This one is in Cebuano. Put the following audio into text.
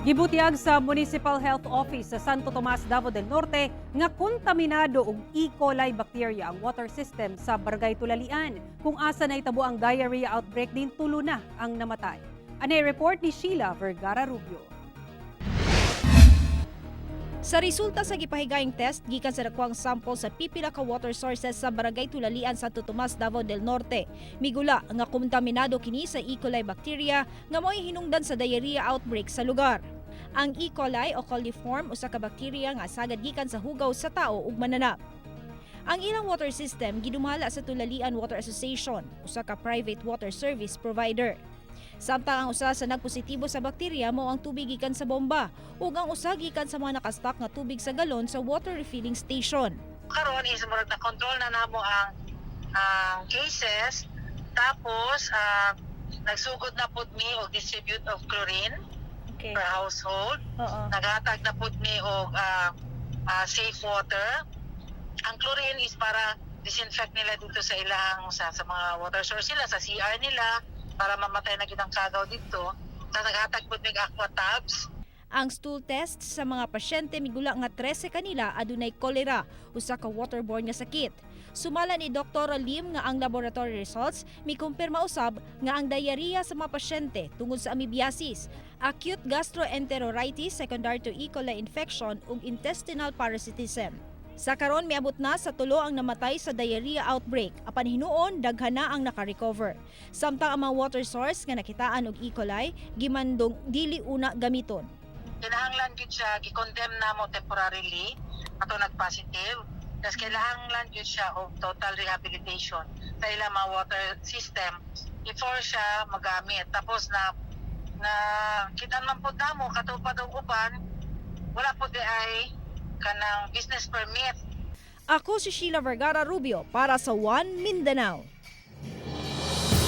Gibutyag sa Municipal Health Office sa Santo Tomas, Davao del Norte nga kontaminado og E. coli bacteria ang water system sa Barangay Tulalian, kung asa nahitabo ang diarrhea outbreak din tulo na ang namatay. Anay report ni Sheila Vergara Rubio. Sa resulta sa gipahigayong test gikan sa nakuhang sample sa pipila ka water sources sa Barangay Tulalian, Santo Tomas, Davao del Norte, migula nga kontaminado kini sa E. coli bacteria nga mo'y hinungdan sa diarrhea outbreak sa lugar. Ang E. coli o coliform, usa ka bakterya nga sagad gikan sa hugaw sa tao ug mananap. Ang ilang water system gidumala sa Tulalian Water Association, usa ka private water service provider. Samtang ang usa sa nagpositibo sa bakterya mao ang tubig gikan sa bomba ug ang usa gikan sa mga nakastock nga tubig sa galon sa water refilling station. Karon is murag na control na namo ang cases, tapos nagsugod na pud mi og distribute of chlorine per household. Naghatag na pud mi og safe water. Ang chlorine is para disinfect nila dito sa ilang sa mga water source nila, sa CR nila, para mamatay na gid ang kagaw dito. Tapos naghatag pud mi og aqua tabs. Ang stool test sa mga pasyente migula nga 13 kanila adunay cholera, usa ka waterborne nga sakit. Sumala ni Dr. Lim nga ang laboratory results mikumpirma usab nga ang diarrhea sa mga pasyente tungod sa amoebiasis, acute gastroenteritis secondary to E. coli infection ug intestinal parasitism. Sa karon, miabot na sa tulo ang namatay sa diarrhea outbreak, apan hinuon daghan na ang naka-recover. Samtang ang mga water source nga nakitaan og E. coli gimandong dili una gamiton. Kinahanglan gyud siya gi-condemn namo temporarily ato nag-positive. Tapos kailangan gyud siya og total rehabilitation sa ilang mga water system before siya magamit. Tapos na na kita man pud namo kato pa daw uban, wala pud diay kanang business permit. Ako si Sheila Vergara Rubio para sa One Mindanao.